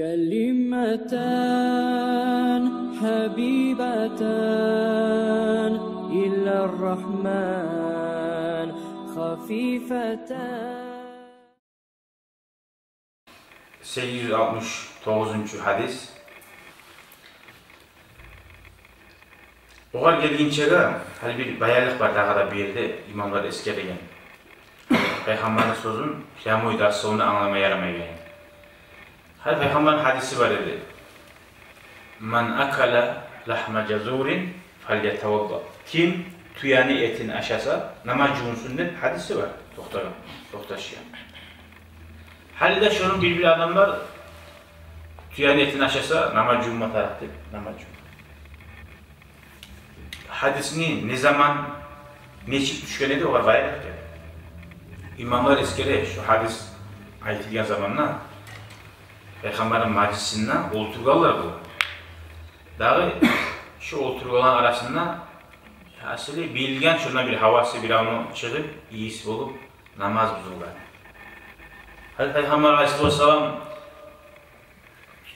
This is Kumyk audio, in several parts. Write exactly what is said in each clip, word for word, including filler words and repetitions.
كلمتان حبيبتان إلى الرحمن خفيفتان. Сегиз юз алтмыш тогъузунчу гьадис. Огъар гелгинчеге, гьали бир баянлыкъ бар дагъы да бу ерде, имамлар эсгереген. Пайхаммарны сёзюн прямой дословно англама ярамайгъан. Гьали Пайхаммарны гьадиси бар эди. «Ман акала лахма жазурин фальятавадда». Ким тюени этин ашаса, намаз жувунсун деп гьадиси бар. Токътагъан, токъташгъан. Гьали де шону бир-бир адамлар тюени этин ашаса, намаз жувунма тарыкъ деп, намаз жувун. Гьадисни не заман, нечик тюшген эди, огъар баянлыкъ герек. Имамлар эсгере, шо гьадис айтылгъан заманда Пайхаммарны мажлисинде олтургъанлар болгъан. Дагъы шо олтургъанланы арасында, асылы, билген, шондан бир гьавасы биревню чыгъып, ийис болуп, намаз бузулгъан. Гьали Пайхаммар алайгьиссалату вассалам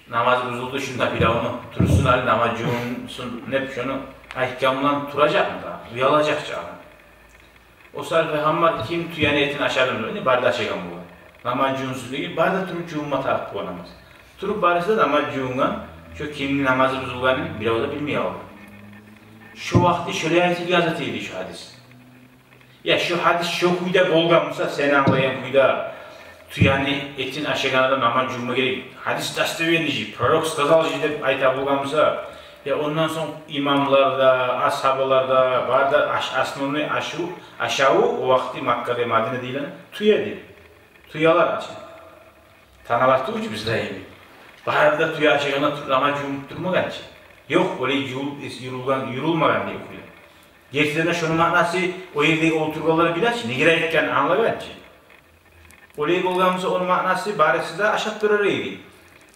намаз бузулду, шунда биревню, турсун гьали, намаз жувунсун деп шону айтгъан булан туражакъмы дагъы? Уялажакъ чы адам. О саялы Пайхаммар, ким тюени этин ашагъан, яни бары да ашагъан болгъан, намаз жувунсун деген, бары да туруп жувунма тарыкъ болгъан намаз. Туруп барысы да намаз жувунгъан, шо кимни намазы бузулгъанын бирев де билмей къалгъан. Шо вакъти шолай айтылгъан зат эди шо гьадис. Я шо гьадис шо кюйде болгъан буса, сен англагъан кюйде, тюени этин ашагъан адам намаз жувунма герек, гьадис достоверный же, пророк сказал же деп айта болгъан буса, я ондан сонг имамлар да, асгьабалар да, бары да аш-, основной ашу-, ашаву о вакъти Маккада, Мадинада тюе эди. Тюелер ашай. Таналар тюгюл чю бизде эми. Бары да тюе ашагъанда туруп намаз жувунуп турмагъан чы. Ёкъ, олай жувул-, эс-, юрюлген, юрюлмеген дей кюйлер. Гертиден де шону маънасы, о ерде олтургъанлар биле чи, неге айтгъанын англагъан чы. Олай болгъан буса, ону маънасы, барысы да ашап турар эди,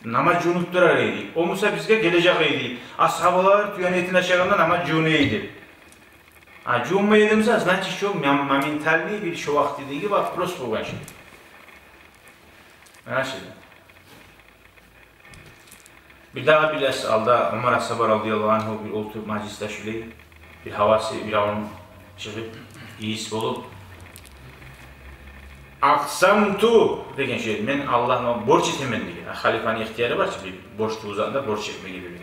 намаз жувунуп турар эди. О буса бизге гележек эди. Асгьабалар тюени этин ашагъанда намаз жувуна эди. А жувунмай эди буса, значит, шо мом-, моментальный бир шо вакътидеги вопрос болгъан шо. Ана шо. Бир дагъы билесиз, алда Умар асгьаба радияллагьу ангьу бир олтуруп мажлисде шулай, бир гьавасы биревню чыгъып, ийис болуп, «Акъсамту» деген шо, «Мен Аллагьгъа борч этемен» деген. А халифаны ихтияры бар чы, бир борч тувгъан затны да борч этмеге деген.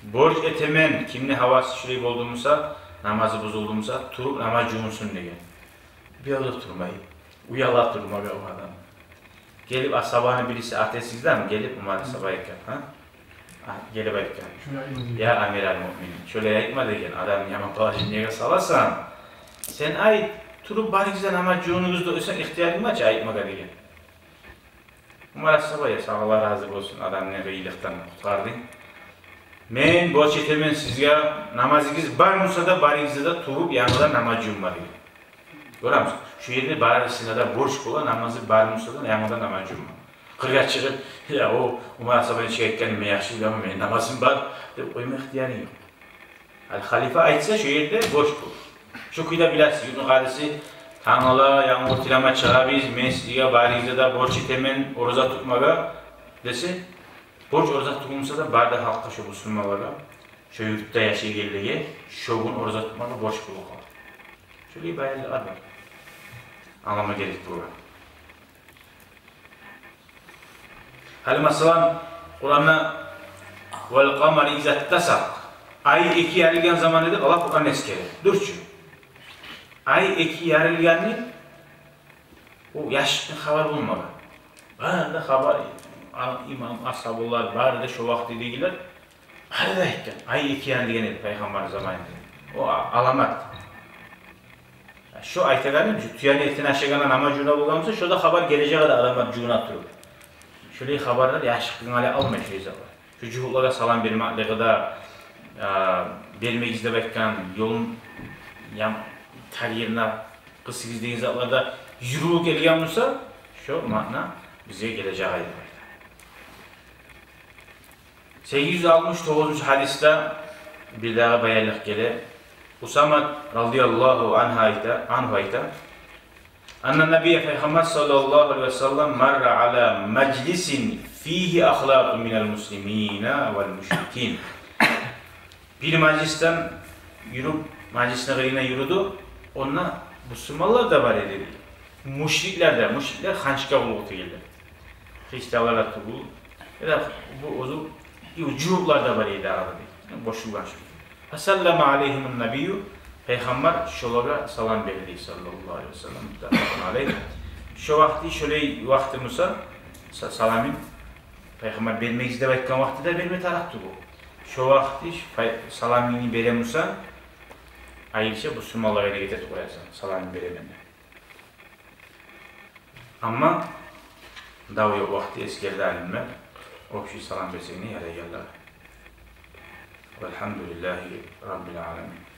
«Борч этемен», кимни гьавасы шулай болду буса, намазы бузулду буса, туруп намаз жувунсун деген. Бирев де турмай, уяла турмагъа о адам. Гелип асгьабаны бириси, атасы эсигиздеми, гелип Умар асгьабагъа айтгъан, гьа? А, гелип айтгъан: «Я амир аль-муъминин, шолай айтма, — деген, — адамны яман положениеге саласан. Сен айт, туруп барыгъыз да намаз жувунгъуз деп, сени ихтиярынг бар чы айтмагъа», — деген. Умар асгьаба: «Я, сагъа Аллагь рази болсун, адамны къыйынлыкъдан къутгъардынг. Мен борч этемен сизге, намазыгъыз бар буса да, барыгъызгъа да туруп янгыдан намаз жувунма», — деген. Гёремисиз, шо ерде барысына да борч бола, намазы бар буса да, янгыдан намаз жувунма. Къыргъа чыгъып: «Я, о Умар асгьаба нечик айтгъанын мен яхшы билемен, мени намазым бар», — деп къойма ихтиярынг ёкъ. Ал халифа айтса, шо ерде борч бу. Шо кюйде билесиз, юртну къадиси: «Тангала янгур тилеме чыгъабыз, мен сизге, барыгъызгъа да борч этемен ораза тутмагъа», — десе, борч ораза тутмаса да, бары да халкъгъа, шо бусурманлагъа, шо юртда яшайгъанлагъа, шо гюн ораза тутмагъа борч болуп къала. Шолай баянлар бар. Англама герек болгъан. Гьали, масала, Къуранда «Валь къамари изаттасакъ», ай эки ярылгъан заман деп Аллагь Къуранда эсгере. Дюр чю. Ай эки ярылгъанны, о яшыкъны хабар болмагъан. Бары да хабар, а, имам, асгьабалар, бары да шо вакътидегилер, бары да айтгъан, ай эки ярылгъан эди Пайхаммар заманында. О а-, аламат. Шо айтагъаным, шо тюени этин ашагъанда намаз жувуна болгъан буса, шо да хабар гележек эди адамлар жувуна туруп. Шолай хабарлар яшыкъгъа гьали алмай шо затлар. Шо жугьутлагъа салам бермеклиги де, а, бермегиз деп айтгъан, ёлун ям-, тар ерине къысыгъыз деген затлар да юрюлюп гелген буса, шо маъна бизге гележек эди. Сегиз юз алтмыш тогъузунчу гьадисде бир дагъы баянлыкъ геле. Усама радияллагьу ангьу айта, ангьу айта: «Анна набия», Пайхаммар саллаллагьу алайгьи ва саллам, «марра ала мажлисин فيه أخلاط من المسلمين والمشركين. Бир мажлисден юрюп, мажлисни къырыйына юрюдю, онда бусурманлар да бар эди, мушриклер де, мушриклер ханчгъа къуллукъ этегенлер. Христианлар да тюгюл, яда бу оьзю, жугьутлар да бар эди арада, дей. Бошулгъан шу. فسلم عليهم النبي, Пайхаммар шолагъа салам берди, саллаллагьу алайгьи ва саллам, муттафакъун алайгь. Шо вакъти, шолай вакъти буса, са-, саламын Пайхаммар бермегиз деп айтгъан вакъти де берме тарыкъ тюгюл. Шо вакъти пай-, саламынгны бере буса, айрыча бусурманлагъа гьаракат этип къоярсан, саламын беремен деп. Амма дав ёкъ вакъти, эсгерди алимлер, общий салам берсенг де ярай, яллагь. والحمد لله رب العالمين.